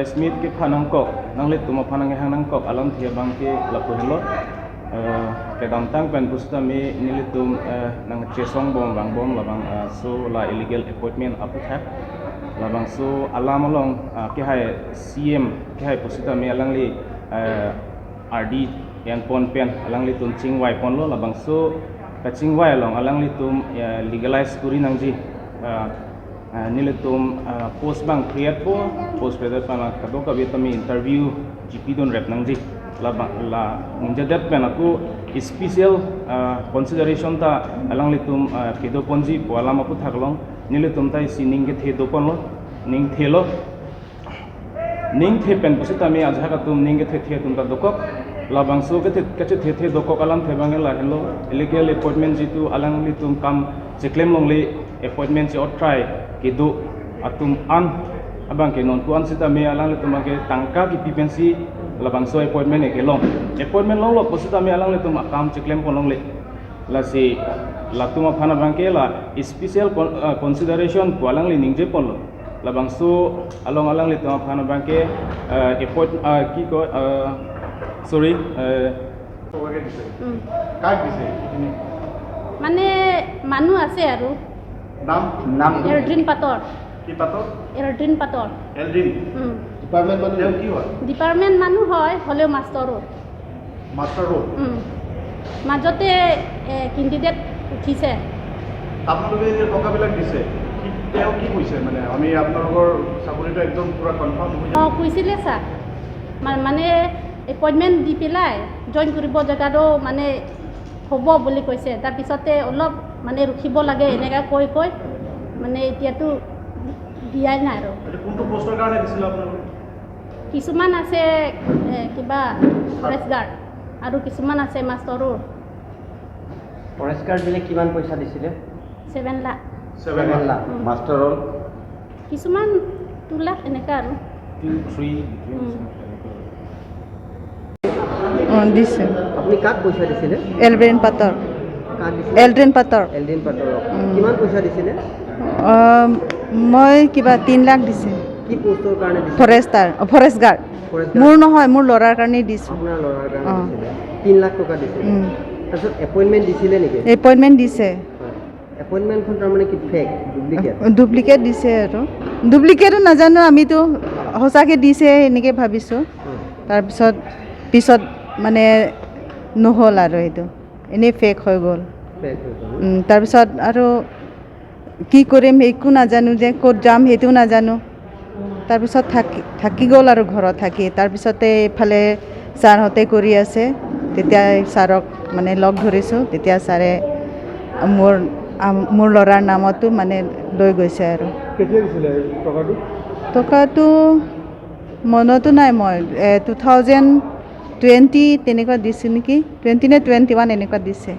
Smith ke phanang kok nang le tuma phanang hang nang kok alam thia bang ke lapu helo ke dam tang pen pusta mi nilitum nang chesong bom bang bom labang so la illegal appointment apu thak labang so alam along ke hai CM ke hai pusita mi alang li RD yan pon pen alang li tum ching wai pon lo labang so ka ching wai along alang li tum legalize kuri nang ji nilitum post bang create po post peda pana kado ka tami interview GP don rep nang ji la la ningja det pen aku special consideration ta alang litum kedo ponji po alam apu thaklong nilitum tai si ning ke the do pon lo ning the lo ning the pen pusi tami azha ka tum ning ke the the tum ta dokok la bang so ke the ke the the dokok alam the bang la hello illegal appointment jitu alang litum kam cheklem long le appointment chi ot try ke do atum an abang ke non tuan sita me alang litum ke tangka ki pipensi la bang so appointment e ke long appointment long lo pusi tami alang litum kam cheklem pon long le la si la tuma phana bang ke la special consideration ko alang li ningje pon lo la bang so along alang li tuma phana bang ke appoint কি কয়, sorry. টকাকে দিছে? কাক দিছে এইখিনি? মানে মানুহ আছে আৰু। নাম? নাম? এৰড্ৰিন পাটৰ। কি পাতৰ? এৰড্ৰিন পাটৰ। এলড্ৰিন? উম। ডিপাৰ্টমেণ্ট মানুহ? তেওঁ কি হয়? ডিপাৰ্টমেণ্ট মানুহ হয়, হ'লেও মাষ্টৰো। Master roll? উম। মাজতে কেণ্ডিডেট উঠিছে। আপোনালোকে যে টকাবিলাক দিছে, কি তেওঁ কি কৈছে, মানে আমি আপোনালোকৰ চাকৰিটো একদম পূৰা কনফাৰ্ম হৈ যাব? অঁ, কৈছিলে ছাৰ। মানে এপইণ্টমেণ্ট দি পেলাই জইন কৰিব জেগাটো মানে হ'ব বুলি কৈছে। তাৰপিছতে অলপ মানে ৰখিব লাগে এনেকৈ কৈ কৈ মানে এতিয়াতো দিয়াই নাই আৰু। এইটো কোনটো পষ্টৰ কাৰণে দিছিলে আপোনালোকে? কিছুমান আছে কিবা ফৰেষ্ট গাৰ্ড আৰু কিছুমান আছে মাষ্টৰো। ফৰেষ্ট গাৰ্ড দিলে কিমান পইচা দিছিলে? 7 লাখ। 7 লাখ। Master roll? কিছুমান 2 লাখ এনেকুৱা আৰু। 2 3। অঁ, দিছে। আপুনি কাক পইচা দিছিলে? এলড্ৰিন পাটৰ। কাক দিছিলে? এলড্ৰিন পাটৰ। এলডিন পাটৰক কিমান পইচা দিছিলে? মই কিবা 3 লাখ দিছে। কি পষ্টৰ কাৰণে দিছিলে? Forester, forest guard. ফৰেষ্ট? মোৰ নহয়, মোৰ ল'ৰাৰ কাৰণে দিছোঁ। আপোনাৰ ল'ৰাৰ কাৰণে? অঁ। দিছিলে, 3 লাখ টকা দিছিলে? তাৰপিছত এপইণ্টমেণ্ট দিছিলে নেকি? এপইণ্টমেণ্ট দিছে। এপইণ্টমেণ্টখন তাৰমানে কি ফেক, ডুপ্লিকেট? ডুপ্লিকেট দিছে আৰু ডুপ্লিকেটো নাজানো, আমিতো সঁচাকৈ দিছে এনেকৈ ভাবিছোঁ। তাৰপিছত পিছত মানে নহ'ল আৰু সেইটো এনেই ফেক হৈ গ'ল। ফেক হৈ গ'ল? তাৰপিছত আৰু কি কৰিম একো নাজানো যে ক'ত যাম সেইটোও নাজানো। তাৰপিছত থাকি থাকি গ'ল আৰু ঘৰত থাকি। তাৰপিছতে এইফালে ছাৰহঁতে কৰি আছে, তেতিয়া ছাৰক মানে লগ ধৰিছোঁ। তেতিয়া ছাৰে মোৰ ল'ৰাৰ নামতো মানে লৈ গৈছে আৰু। কেতিয়া দিছিলে টকাটো? টকাটো মনতো নাই। মই 2020 তেনেকুৱা দিছোঁ নেকি, 20 নে 21 এনেকুৱা দিছে।